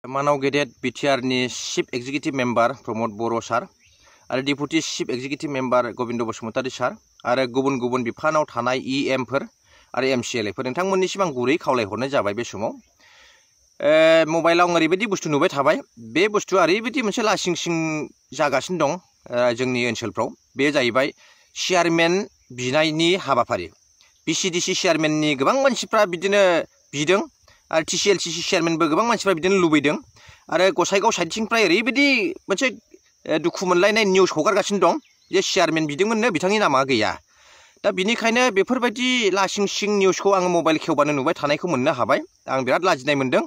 मानाव गेदेर बिटिआरनि chief executive member Pramod Boro' sir आरो deputy chief executive member Gobinda Basumatary sir आरो गुबुन गुबुन बिफानाव थानाय इएमफोर आरो एमसिएलएफोर नोंथांमोननिसिम आं गुरै खावलायहरनाय जाबाय बे समाव मबाइलाव ओरैबायदि बुस्थु नुबाय थाबाय बे बुस्थुआ ओरैबायदि मोनसे लासिं सिं जागासिनो दं जोंनि ओनसोलफ्राव बे जाहैबाय चेयारमेन बिनायनि हाबाफारि पिसिडिसि चेयारमेननि गोबां मानसिफ्रा बिदिनो बिदों आरो टिसिएलसिसि चेयारमेनबो गोबां मानसिफ्रा बिदिनो लुबैदों आरो गसाइगाव साइडथिंनिफ्राय ओरैबायदि मोनसे दुखु मोनलायनाय निउस हगारगासिनो दं जे चेयारमेन बिदोंमोननो बिथांनि नामा गैया दा बिनिखायनो बेफोरबायदि लासिं सिं निउसखौ आङो मबाइल खेवबानो नुबाय थानायखौ मोननो हाबाय आं बिराद लाजिनाय मोनदों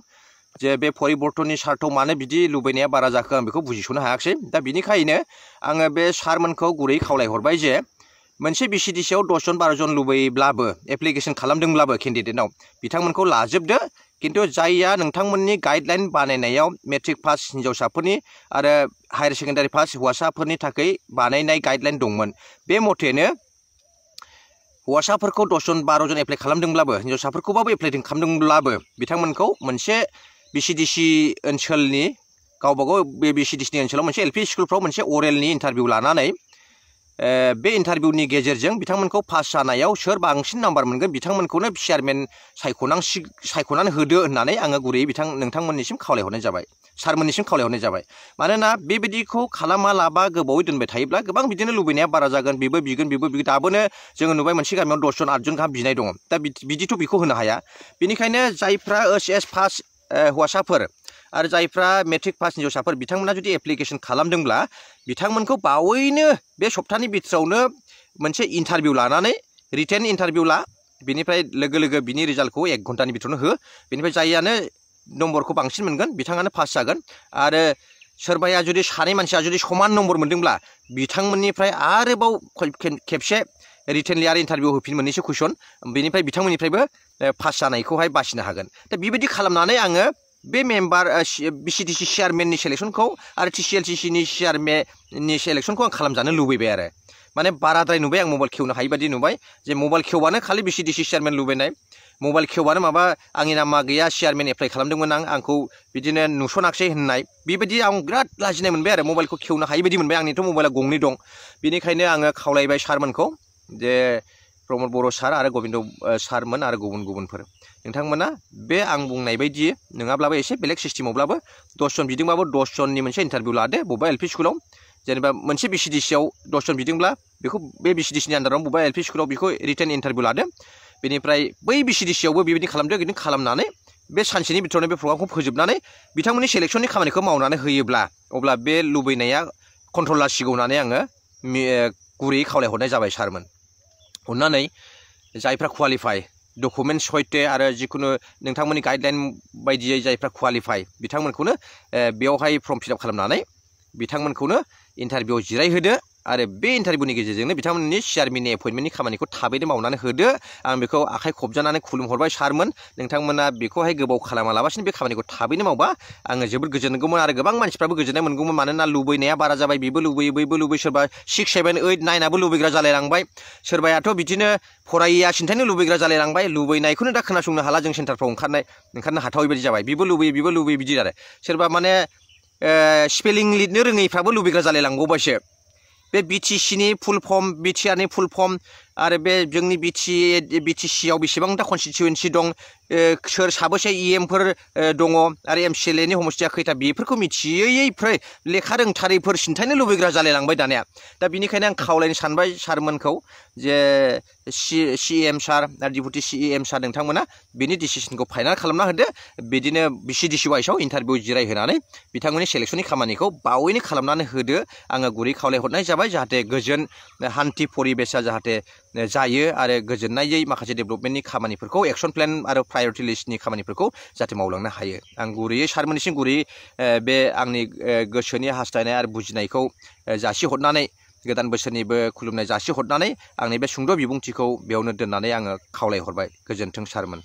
जे बे परिबर्तननि सार्थाव मानो बिदि लुबैनाया बारा जाखो आं बेखौ बुजिस'नो हायाखिसै दा बिनिखायनो आङो बे सारमोनखौ गुरै खावलायहरबाय जे मोनसे बिसिडिसिआव 10 जन 12 जन लुबैब्लाबो एप्लिकेशन खालामदोंब्लाबो केन्डिडेटनाव बिथांमोनखौ लाजोबदो किन्तु जायया नोंथांमोननि गाइडलाइन बानायनायाव मेट्रिक पास हिन्जावसाफोरनि आरो हायार सेकेन्डारि पास हौवासाफोरनि थाखाय बानायनाय गाइडलाइन दंमोन बे मथेनो हौवासाफोरखौ 10 जन 12 जन एप्लाइ खालामदोंब्लाबो हिन्जावसाफोरखौबाबो एप्लाइ खालामदोंब्लाबो बिथांमोनखौ मोनसे बिसिडिसि ओनसोलनि गावबागाव बे बिसिडिसिनि ओनसोलाव मोनसे एलपि स्कुलफ्राव मोनसे अरेलनि इन्टारभिउ लानानै बे इन्टारभिउनि गेजेरजों बिथांमोनखौ पास जानायाव सोर बांसिन नाम्बार मोनगोन बिथांमोनखौनो चेयारमेन सायख'नानै होदो होननानै आङो गुरैयै नोंथांमोननिसिम खावलायहरनाय जाबाय सारमोननिसिम खावलायहरनाय जाबाय मानोना बेबायदिखौ खालामालाबा गोबावै दोनबाय थायोब्ला गोबां बिदिनो लुबैनाया बारा जागोन बेबो बिगोन दाबोनो जोङो नुबाय मोनसे गामियाव 10 जन 8 जन गाहाम बिनाय दङ दा बिदिथ' बेखौ होनो हाया बेनिखायनो जायफ्रा ओइचएस पास हौवासाफोर आरो जायफ्रा मेट्रिक पास हिन्जावसाफोर बिथांमोना जुदि एप्लिकेशन खालामदोंब्ला बिथांमोनखौ बावैनो बे सप्तानि बिथोरावनो मोनसे इन्टारभिउ लानानै रिटेन इन्टारभिउ ला बिनिफ्राय लोगो लोगो बिनि रिजाल्टखौ 1 घन्टानि बिथोरावनो हो बिनिफ्राय जाययानो नम्बरखौ बांसिन मोनगोन बिथाङानो पास जागोन आरो सोरबाया जुदि सानै मानसिया जुदि समान नम्बर मोनदोंब्ला बिथांमोननिफ्राय आरोबाव खेबसे रिटेनलि आरो इन्टारभिउ होफिन मोननैसो कुइसन बेनिफ्राय बिथांमोननिफ्रायबो पास जानायखौहाय बासिनो हागोन दा बेबायदि खालामनानै आङो बे मेम्बार बिसिडिसि चेयारमेननि सेलेक्सनखौ आरो टिसिएलसिसिनि चेयारमेननि सेलेक्सनखौ आं खालामजानो लुबैबाय आरो माने बाराद्राय नुबाय आं मबाइल खेवनो हायि बायदि नुबाय जे मबाइल खेवबानो खालि बिसिडिसि चेयारमेन लुबैनाय मबाइल खेवबानो माबा आंनि नामा गैया चेयारमेन एप्लाइ खालामदोंमोन आंखौ बिदिनो नुस'नाखिसै होननाय बेबायदि आं बिराद लाजिनाय मोनबाय आरो मबाइलखौ खेवनो हायि बायदि मोनबाय आंनिथ' मबाइला गंनै दं बेनिखायनो आङो खावलायबाय सारमोनखौ जे प्रमद बर' सार आरो गबिन्द सारमोन आरो गुबुनफोर नोंथांमोना बे आं बुंनाय बायदि नङाब्लाबो एसे बेलेग सिस्टेमावब्लाबो 10 जन बिदोंबाबो 10 जननि मोनसे इन्टारभिउ लादो बबेबा एलपि स्कुलाव जेनेबा मोनसे बिसिडिसिआव 10 जन बिदोंब्ला बेखौ बे बिसिडिसिनि आन्दाराव बबेबा एलपि स्कुलाव बेखौ रिटेन इन्टारभिउ लादो बेनिफ्राय बै बिसिडिसिआवबो बेबायदि खालामदो बिदिनो खालामनानै बे सानसेनि बिथोरावनो बे प्रग्रामखौ फोजोबनानै बिथांमोननि सेलेक्सननि खामानिखौ मावनानै होयोब्ला अब्ला बे लुबैनाया कन्ट्रल जासिगौ होननानै आङो गुरैयै खावलायहरनाय जाबाय सारमोन अन्नानै जायफ्रा क्वालिफाइ डकुमेन्ट सहित आरो जिखुनु नोंथांमोननि गाइडलाइन बायदियै जायफ्रा क्वालिफाइ बिथांमोनखौनो बेयावहाय फर्म फिलआप खालामनानै बिथांमोनखौनो इन्टारभिउआव जिरायहोदो आरो बे इन्टारभिउनि गेजेरजोंनो बिथांमोननि चेयारमेननि एपइन्टमेन्टनि खामानिखौ थाबैनो मावनानै होदो आं बेखौ आखाइ खबजानानै खुलुमहरबाय सारमोन नोंथांमोना बेखौहाय गोबाव खालामालाबासिनो बे खामानिखौ थाबैनो मावबा आङो जोबोद गोजोनगौमोन आरो गोबां मानसिफ्राबो गोजोननाय मोनगौमोन मानोना लुबैनाया बारा जाबाय बेबो लुबैयो बैबो लुबैयो सोरबा 6, 7, 8, 9आबो लुबैग्रा जालायलांबाय सोरबायाथ' बिदिनो फरायैया सिन्थायनो लुबैग्रा जालायलांबाय लुबैनायखौनो दा खोनासंनो हाला जों सेन्टारफ्राव ओंखारनो हाथावै बायदि जाबाय बेबो लुबैयो बिदि आरो सोरबा माने स्पेलिं लिरनो रोङैफ्राबो लुबैग्रा जालायलांबावबायसो बे बिटिसिनि फुल फर्म बिटिआरनि फुल फर्म आरो बे जोंनि बिटिसिआव बेसेबांथा कनस्टिटुयेन्सि दं सोर साबेसे इएमफोर दङ आरो एमसिएलएनि हमस्टिया खैथा बेफोरखौ मिथियैफ्राय लेखा रोंथारैफोर सिन्थायनो लुबैग्रा जालायलांबाय दानिया दा बिनिखायनो आं खावलायनो सानबाय सारमोनखौ जे सिएम सार आरो डिपुटि सिएम सार नोंथांमोना बेनि डिसिसनखौ फाइनाल खालामना होदो बिदिनो बिसिडिसि वाइसआव इन्टारभिउ जिरायहोनानै बिथांमोननि सेलेक्सननि खामानिखौ बावैनो खालामनानै होदो आङो गुरै खावलायहरनाय जाबाय जाहाथे गोजोन हान्थि परिबेसा जाहाथे जायो आरो गोजोननायै माखासे डेभेलपमेन्टनि खामानिफोरखौ एक्सन प्लेन आरो प्रायरिटि लिस्टनि खामानिफोरखौ जाहाथे मावलांनो हायो आं गुरैयै सारमोननिसिम गुरैयै बे आंनि गोसोनि हास्थायनाय आरो बुजिनायखौ जासिहरनानै गोदान बोसोरनिबो खुलुमनाय जासिहरनानै आंनि बे सुंद' बिबुंथिखौ बेयावनो दोननानै आङो खावलायहरबाय गोजोन्थों सारमोन।